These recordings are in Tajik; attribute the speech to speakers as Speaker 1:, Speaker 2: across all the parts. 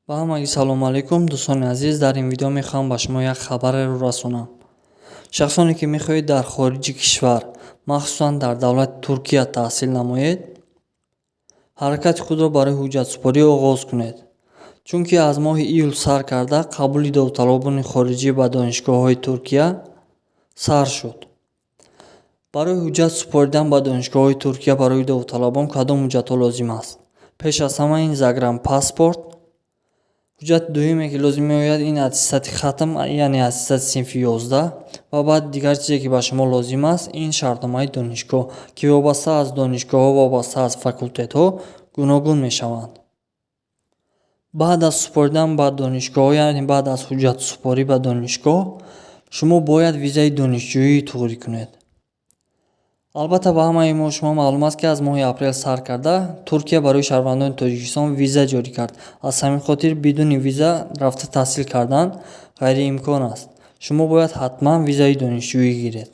Speaker 1: Ба ҳамагӣ салому алайкум, дӯстони азиз. Дар ин видео мехоҳам ба шумо як хабареро расонам. Шахсоне, ки мехоҳед дар хориҷи кишвар, махсусан дар давлати Туркия таҳсил намоед, ҳаракати худро барои ҳуҷҷатсупорӣ оғоз кунед, чунки аз моҳи июл сар карда қабули довталабони хориҷӣ ба донишгоҳҳои Туркия сар шуд. Барои ҳуҷҷат супоридан ба донишгоҳҳои Туркия барои довталабон кадом ҳуҷҷатҳо лозим аст? Пеш аз ҳама ин загранпаспорт. Ҳуҷҷати дуюме, ки лозим меояд, ин аттестати хатм, яъне аттестати синфи 11, ва баъд дигар чизе, ки ба шумо лозим аст, ин шартномаи донишгоҳ, ки вобаста аз донишгоҳҳо, вобаста аз факултетҳо гуногун мешаванд. Баъд аз супоридан ба донишгоҳҳо, яъне баъд аз ҳуҷҷатсупорӣ ба донишгоҳ, шумо бояд визаи донишҷӯӣ туғрӣ кунед. Албатта, ба ҳамаи мо шумо маълум аст, ки аз моҳи апрел сар карда Туркия барои шаҳрвандони Тоҷикистон виза ҷорӣ кард. Аз ҳамин хотир бидуни виза рафта таҳсил кардан ғайриимкон аст. Шумо бояд ҳатман визаи донишҷӯӣ гиред.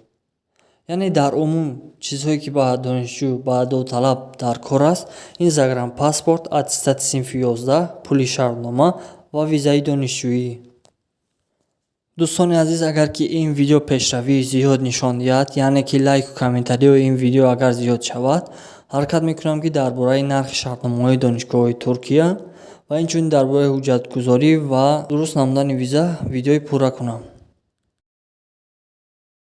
Speaker 1: Яъне дар умум чизҳое, ки ба донишҷӯ, ба довталаб дар кор аст, ин загранпаспорт, аттестати синфи 11, пули шартнома ва визаи донишҷӯӣ. Дӯстони азиз, агар ки ин видео пешравии зиёд нишон диҳад, яъне ки лайку комментариҳои ин видео агар зиёд шавад, ҳаракат мекунам, ки дар бораи нархи шартномаҳои донишгоҳҳои Туркия ва инчунин дар бораи ҳуҷҷатгузорӣ ва дуруст намудани виза видеои пурра кунам.